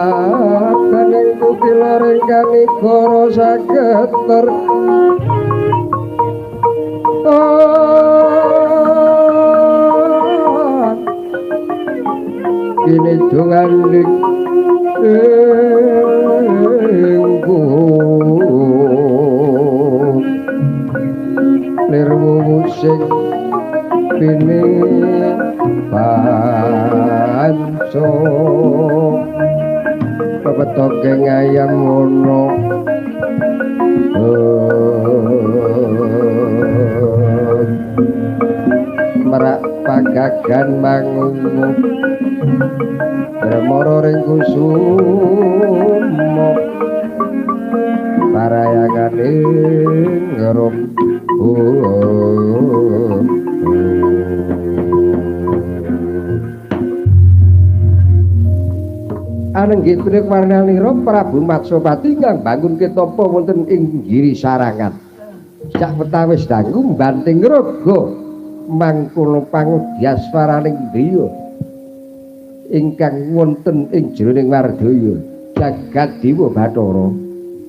Sabening kukila ring kanigara sageter. Kini dongan ing lir musik pini panco pepetoke ngayam ono merak pagagan mangungu bremara ring kusumo parayangane ngerum. Anenggih punika warnanira Prabu Matsapati ingkang bangun ketapa wonten ing Giri Sarangan. Sak wetawis dangu mbanting raga mangkono pangudyaswaraning driya ingkang wonten ing jroning wardaya jagat dewa Bathara.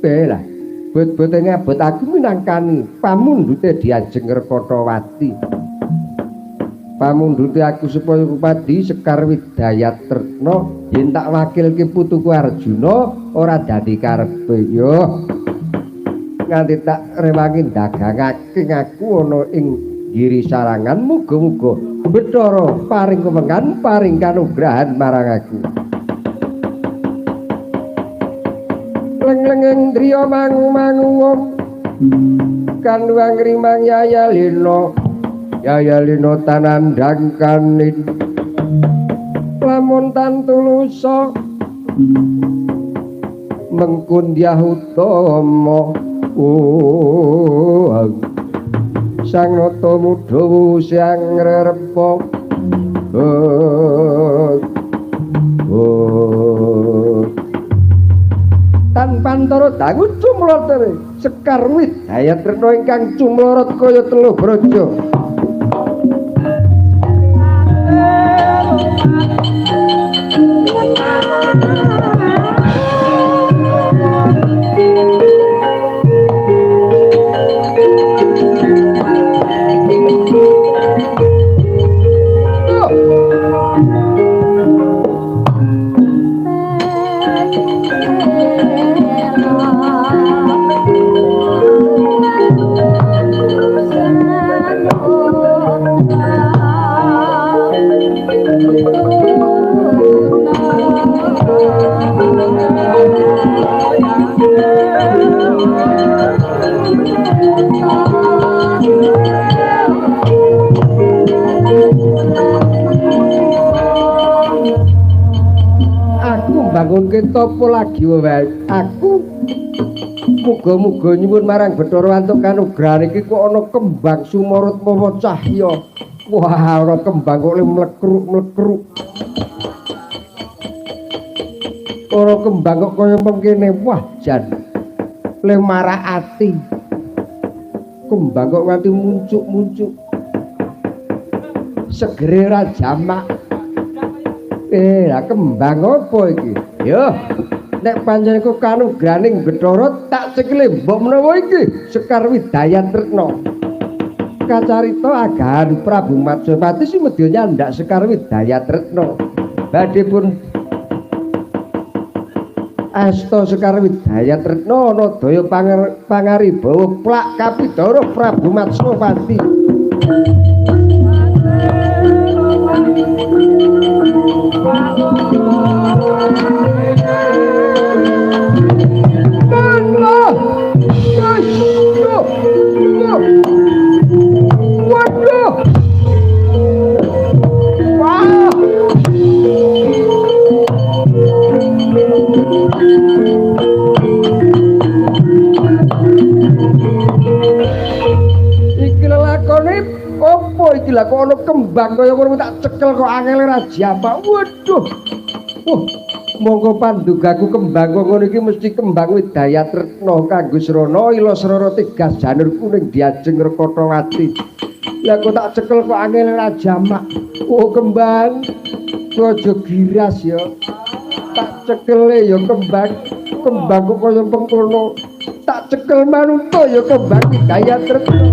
Belah bot-bote ngabot aku minangkani pamundhute Diajeng Rekatawati. Pamundhute aku supaya kupadi Sekar Widayatretna yen tak wakilke putuku Arjuna ora dadi karepe. Yo nganti tak rewangi dagangake aku ana ing Giri Sarangan, muga-muga Bathara paring kemengan paring kanugrahan marang aku. Leng-lengeng driya mangu-mangu kanduang rimang yayalina yayalina tanandang kanin lamun tantulusa mengkundyah utama. Oh sang nata mudha siang rerepa. Oh tan pantara dangu cumlotere Sekar Widayatretna ingkang cumlorot kaya teluh braja. Bangunke tapa lagi wae aku muga-muga nyuwun marang Bathara antuk kanugrahan iki kok ana kembang sumorot mawa cahya. Wah, ana kembang kok mlekruk-mlekruk. Ana kembang kok kaya mengkene. Wah, jan le marak ati. Kembang kok nganti muncuk-muncuk. Segere ra jamak. Lah kembang apa iki? Yo, nek pancen iku kanugraning Bathara tak cekile mbok menawa iki Sekar Widayatretna. Kacarita agahan Prabu Matsapati sumedya nyandak Sekar Widayatretna. Badhe pun asta Sekar Widayatretna ana daya pangaribawa plak kapidara Prabu Matsapati. Waduh. Wah. Iki lelakone opo iki lha kok ana kembang kaya ngono tak cekel kok angel ra jamak. Waduh. Wah, monggo pandugaku kembang kok ngono iki mesti kembang Widayatretna kanggo srana ila srana tegas janur kuning Diajeng Rekatawati. Lah kok tak cekel kok angel ra jamak. Oh kembang. Kowe aja giras ya. Tak cekele ya kembang, kembang kok kaya pengkono. Tak cekel manungsa ya kembang Widaya Tretna.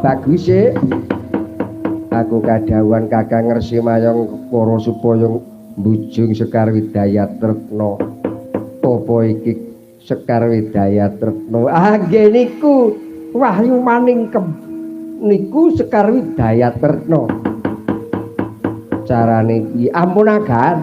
Baguse aku kadhawuhan Kakang Resi Mayang Kara supaya mbujung Sekar Widaya Tretna. Apa iki Sekar Widaya Tretna? Ah nggih niku Wahyu Maningkem niku Sekar Widaya Tretna. Carane iki ampun agan.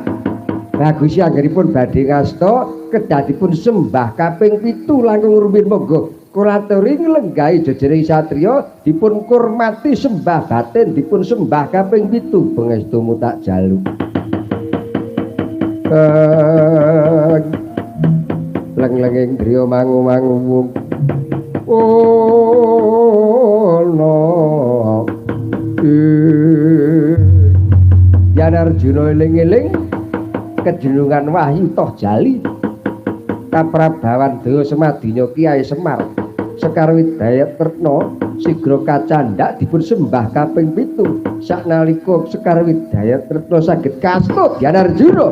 Bagus anggenipun badhe ngasta kedah dipun sembah kaping 7 langkung rumiyin monggo. Kula aturi nglenggahi jejering satriya dipun kurmati sembah batin dipun sembah kaping 7 pangestumu tak jaluk. Leng-lenging griya mangu-mangu ono Yen Arjuna eling-eling kejenungan wahyu toh jali kaprabawan dewa semadinya Kiai Semar Sekar Widaya Tretna sigra kacandhak dipun sembah kaping 7 saknalika Sekar Widaya Tretna saged kastut Yen Arjuna.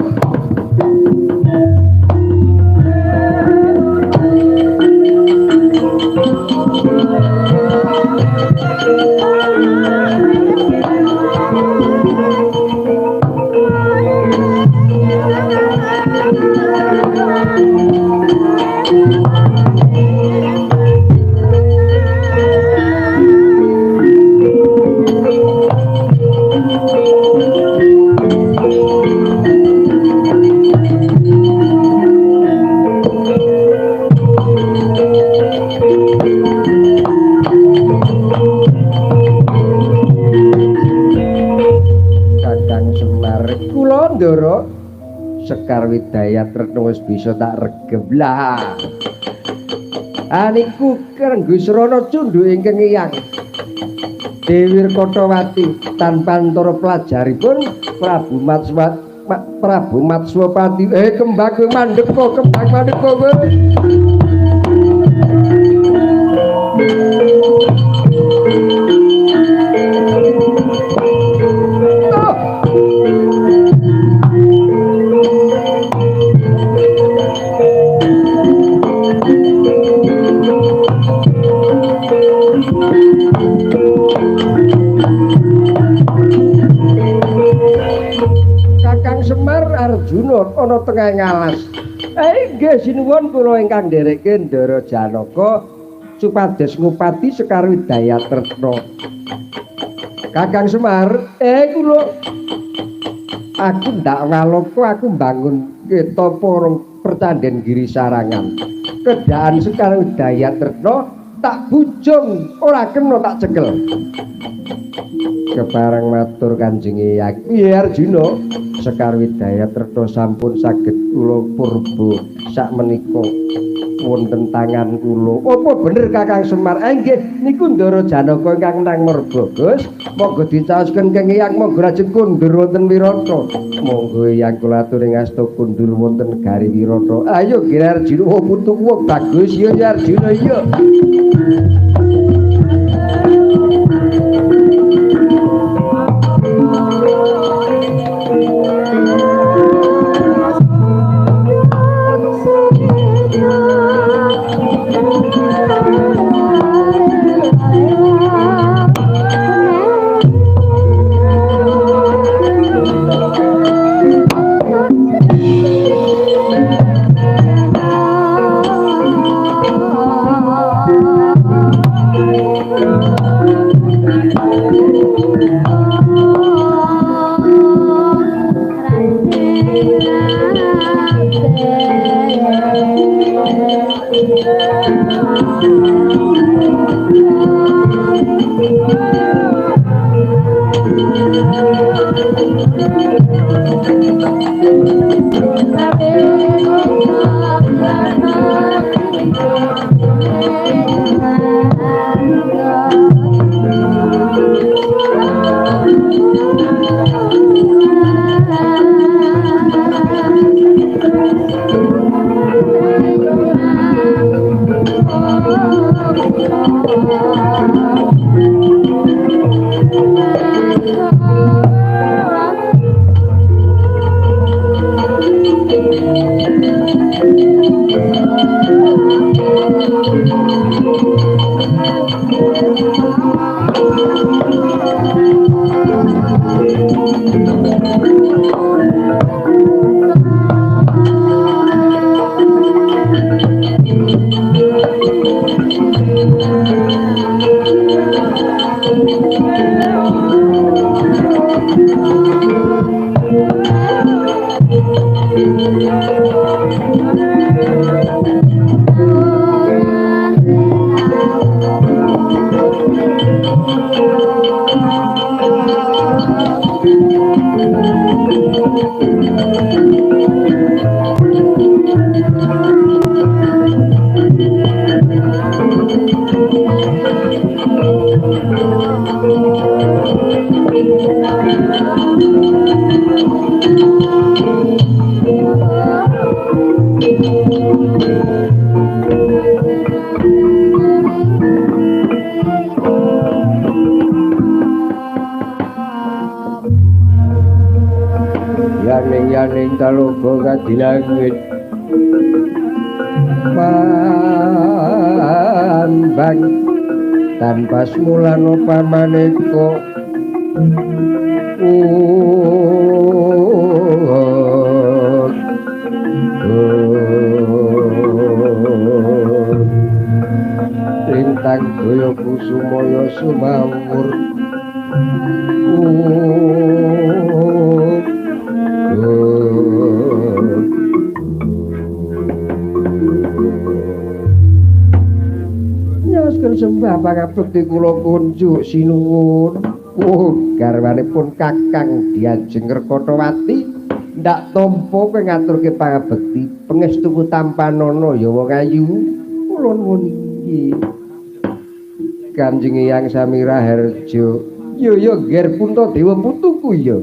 Sekar Widaya Tretna wis bisa tak regep lah. Aniku Kerenggu-Srana cundhu ingkang eyang Dewi Rekotawati tanpa antara pelajaripun Prabu Prabu Matswapati. Kembang mandeka, kembang mandeka kowe. Kakang Semar Arjuna ana tengah ngalas. Nggih sinuwun kula ingkang nderekke Ndara Janaka supados ngupati Sekar Widaya Tretna. Kakang Semar, kula aku ndak walaka, aku mbangun tapa percandhen Giri Sarangan. Kedaan Sekar Widaya Tretna tak bujung ora kena tak cekel. Kepareng matur Kanjeng Eyang, piye Arjuna? Sekar Widaya Tretna sampun saged kula purba sakmenika wonten tangan kula. Apa bener Kakang Semar? Nggih, niku Ndara Janaka ingkang nang merba, Gus. Monggo dicaosken keng Eyang, monggo lajeng kundur wonten Wirata. Monggo Eyang kula aturi ngasta kundur wonten negari Wirata. Ayo nggih Arjuna, oh putuku wong bagus ya Arjuna iya. Yaning talaga kadilangit pambang tanpa semulano pamaneka lintang daya kusumaya sumawur nyosken sembah pangabekti kula kunjuk sinuwun. Oh, garwanipun Kakang Diajeng Rekotawati ndak tampa kowe ngaturke pangabekti pangestuku tampanana ya wong ayu. Kula nuwun iki. Kanjeng Eyang Samira Harjo. Yo yo ger Puntadewa putuku ya.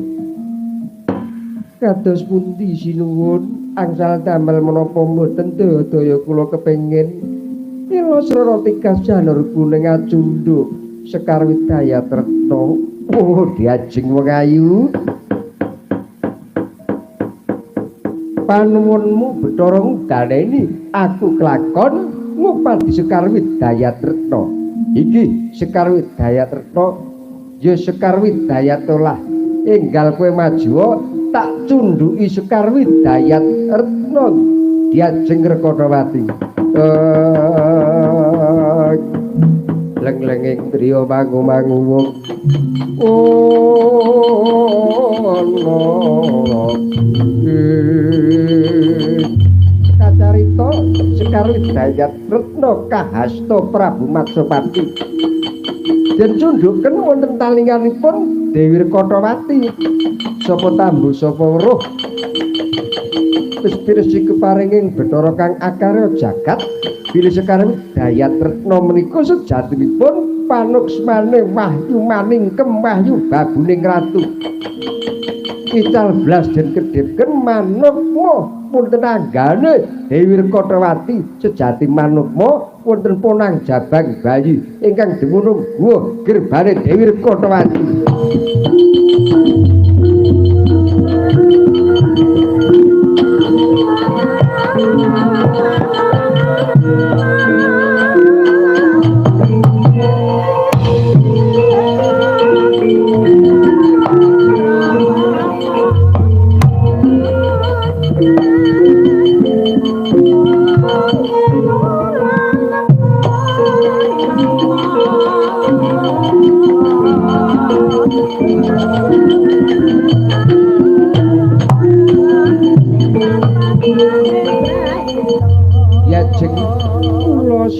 Kados pundi sinuwun angsal damel menapa mboten daya kula kepengin ila srana tikas janur kuning acunduk Sekar Widaya Tretna. Oh, diajeng wong ayu. Panuwunmu Bathara ngdaneni aku kelakon ngupadi Sekar Widaya Tretna. Iki Sekar Widaya Tretna ya Sekar Widaya Tolah. Enggal kowe majuwa tak cundhuki Sekar Widayat Retna diajeng Rekotawati. Leng-lenging driya mangu-mangu wong. Oh no. Kacarita Sekar Widayat Retna kahasta Prabu Matsapati. Den cundhuken wonten talinganipun Dewi Rekotawati. Sapa tambu sapa weruh wis pirsi keparinging Bathara kang akarya jagat bilih Sekar Widayat Retna menika sejatinipun panuksmane wahyu maningkem wahyu babuning ratu. Ical blas den kedhipken manukma wonten anggane Dewi Rekotawati sejati manukma wonten ponang jabang bayi ingkang dumunung guwa gerbane Dewi Rekotawati.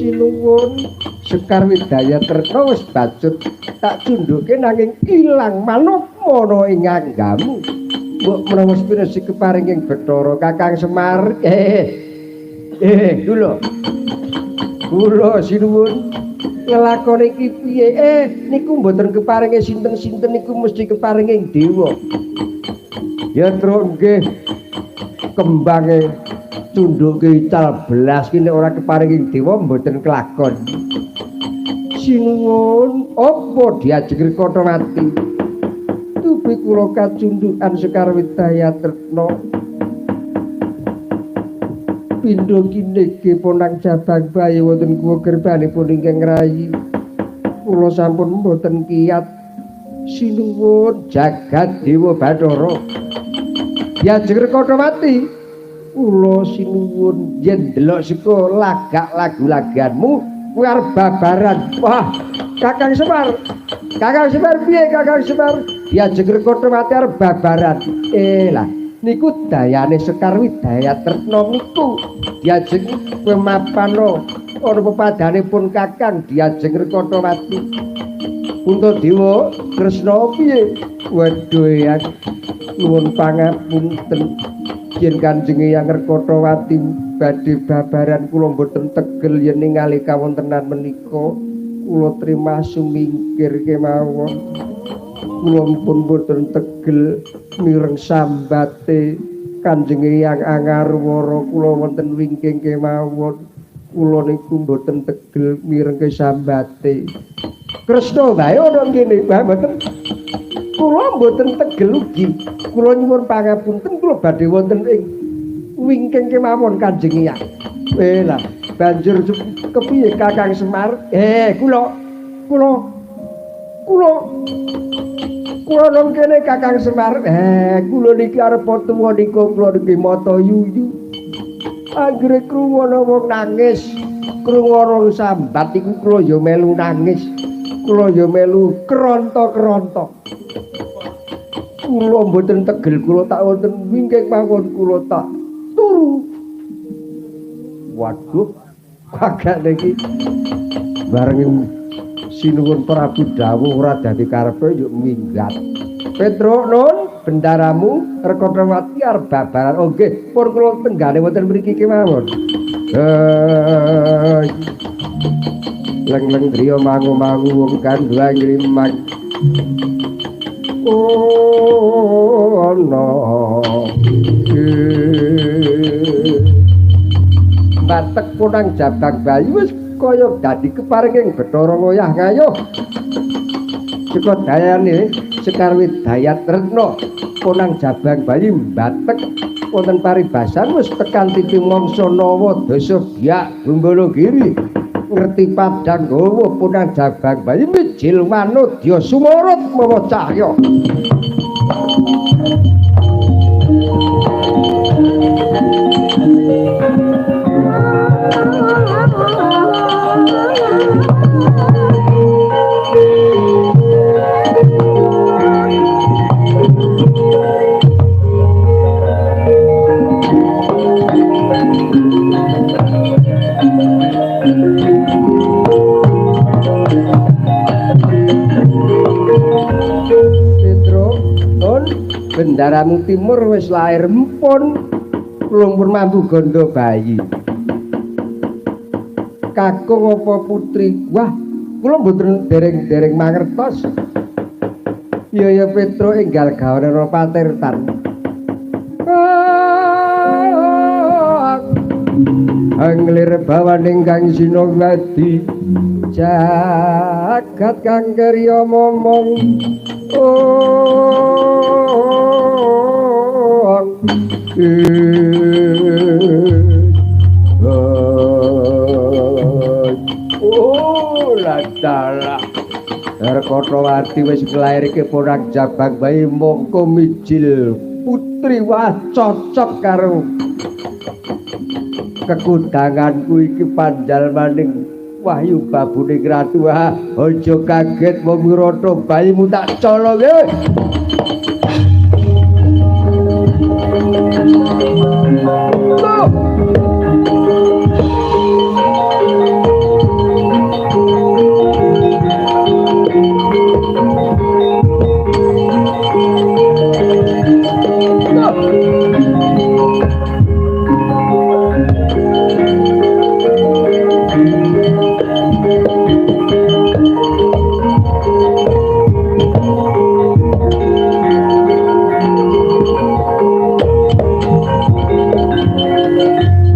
Sinuwun Sekar Widaya Tresna wis bacut tak cundhuke nanging ilang manukmana ing anggamu. Mbok menawa sepinesi keparing ing Bathara Kakang Semar. Kula. Kula sinuwun nglakoni iki piye? Niku mboten keparinge sinten-sinten niku mesti keparinge dewa. Ya truk nggih kembange cundhuke ical belas ki nek ora keparinge dewa mboten kelakon. Sinuwun apa diajeng Rekotawati? Tubi kula kacundhukan Sekar Widaya Tresna. Pindho kinege ponang jabang bayi wonten guwa gerbanipun ingkang rayi. Kula sampun mboten kiyat. Sinuwun jagat dewa Bathara. Diajeng Rekotawati. Kula sinuwun yen ndelok saka lagak lagu-laganmu kuwi arep babaran. Wah, Kakang Semar. Kakang Semar piye Kakang Semar? Diajeng Rekotawati arep babaran. Lah niku dayane Sekar Widaya Tresna niku diajeng kowe mapana ana pepadanipun Kakang diajeng Rekotawati. Puntadewa Kresna piye? Waduh ya nuwun pangapunten yen Kanjeng Eyang Rekotawati badhe babaran kula mboten tegel yen ningali kawontenan menika kula trima sumingkir kemawon. Kula pun mboten tegel mireng sambate Kanjeng Eyang Angarwara kula wonten wingking kemawon. Kula niku mboten tegel mirengke sambate. Kresna wae ana ngene, Mbah mboten. Kula mboten tegel ugi. Kula nyuwun pangapunten kula badhe wonten ing wingking kemawon Kanjeng Eyang. Lah banjur kepiye Kakang Semar? Kula kula kula kula nang kene Kakang Semar. Kula niki arep tuwa niku kula niki mata yuyu. Anggere krungu ana wong nangis, krungu ana sambat iku kula ya melu nangis. Kula ya melu keronto-keronto. Kula mboten tegel kula tak wonten wingking mawon kula tak turu. Waduh, kagak niki bareng sinuwun Prabu dawuh ora dadi karepe yo minggat. Petruk nun bendaramu Rekotawati arep babaran. Oh nggih, pun kula tenggane wonten mriki kemawon. Leng-leng griya mangu-mangu wong kandhang ngrimang. Oh ana. Batek punang jabang bayi wis kaya dadi keparinging Bathara ngoyah ngayuh. Saka dayane Sekar Widaya Tresna punang jabang bayi mbatek wonten paribasan wis tekan titi mangsa nawa dasa biak Gumbala Giri ngerti padang gawa punang jabang bayi mijil manudya sumurut mawa cahya. Bendaramu timur wis lair empun kula pun mambu gondo bayi. Kakung apa putri? Wah, kula mboten dereng-dereng mangertos. Ya ya Petruk enggal gawane patirtan. Anglir bawaning kang sinowadi jagat kang kerya momong. Oh ladalah Rekotawati wis nglairke ponang jabang bayi mongko mijil putri. Wah cocok karo kekudanganku iki panjalmaning wahyu babune ratu. Aja kaget wong mirata bayimu tak colong.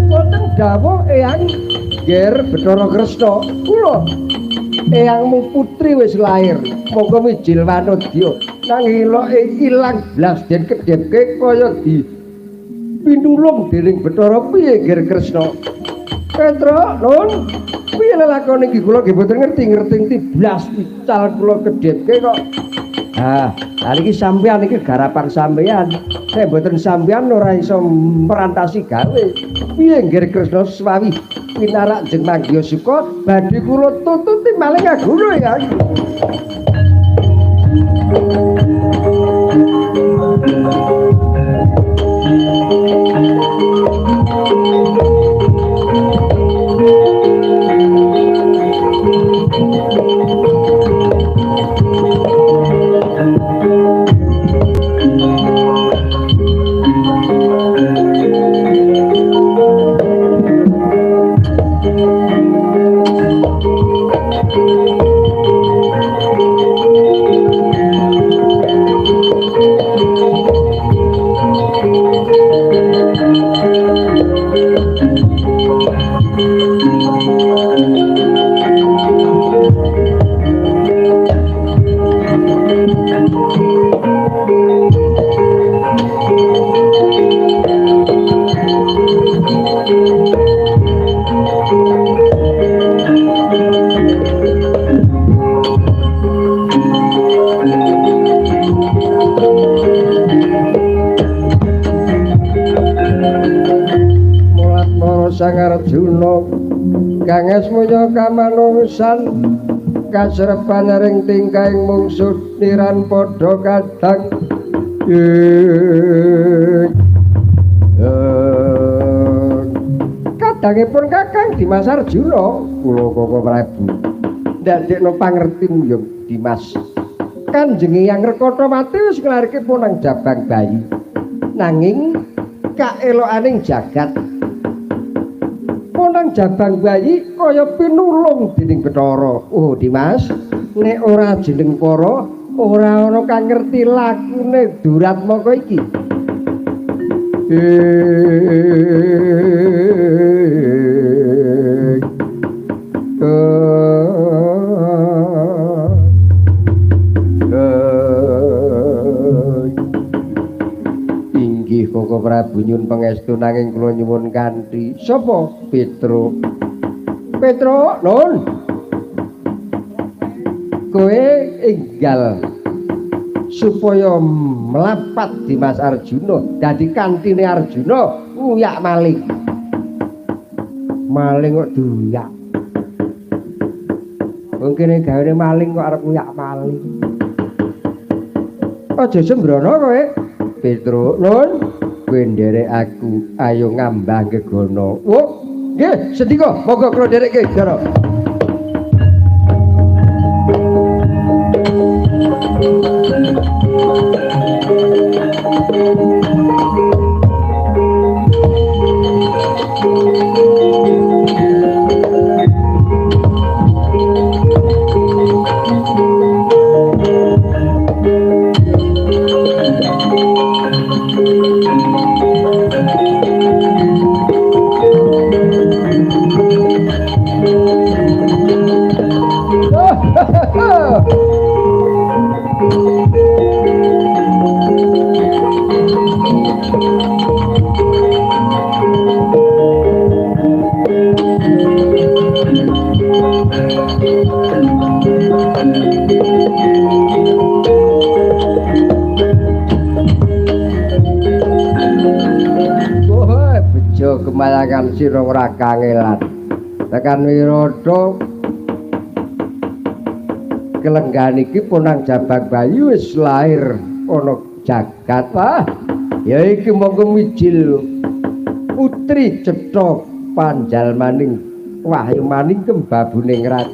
Wonten dawuh Eyang Ger Bathara Kresna, kula eyangmu putri wis lair, monggo mijil wanodya nanging iloke ilang blas den kedhepke kaya di pinulung dening Bathara. Piye Ger Kresna? Petro, nun, piye lelakone iki kula nggih mboten ngerti-ngerti blas ical kula kedhepke kok. Ah, lha iki sampeyan iki garapan sampeyan. Nek mboten sampeyan ora iso merantasi gawe. Piye Ger Kresna swawi pinarak jeng manggiya suka badhe kula tututi maling aguna ya. Sang Arjuna kang asmaya kamanungsan kasrepan ring tingkahing mungsuh niran padha kadang. Kadangipun Kakang Dimas Arjuna kula Koko Prabu ndadekno pangertimu ya Dimas. Kanjeng Hyang Rekatawati wis nglairke punang jabang bayi, nanging kaelokaning jagat punang jabang bayi kaya pinulung dening Bathara. Oh Dimas, nek ora jeneng para ora ana kang ngerti lakune Duratmaka iki. Inggih Koko Prabu nyuwun pangestu nanging kula nyuwun kanthi sapa? Petro. Petro, nun. Kowe enggal supaya mlapat Dimas Arjuna dadi kantine Arjuna nguyak maling. Maling kok duyak. Wong kene gawene maling kok arep nguyak maling. Aja sembrono kowe. Petro, nun, kowe nderek aku ayo ngambah gegana. Oh, nggih, sendika, monggo kula nderekke, Jara. Kemayangan sira ora kangelan. Tekan wirada kelenggahan iki punang jabang bayi wis lair ana jagat. Wah, ya iki monggo mijil putri cetha panjalmaning wahyu maning kembabuning rat.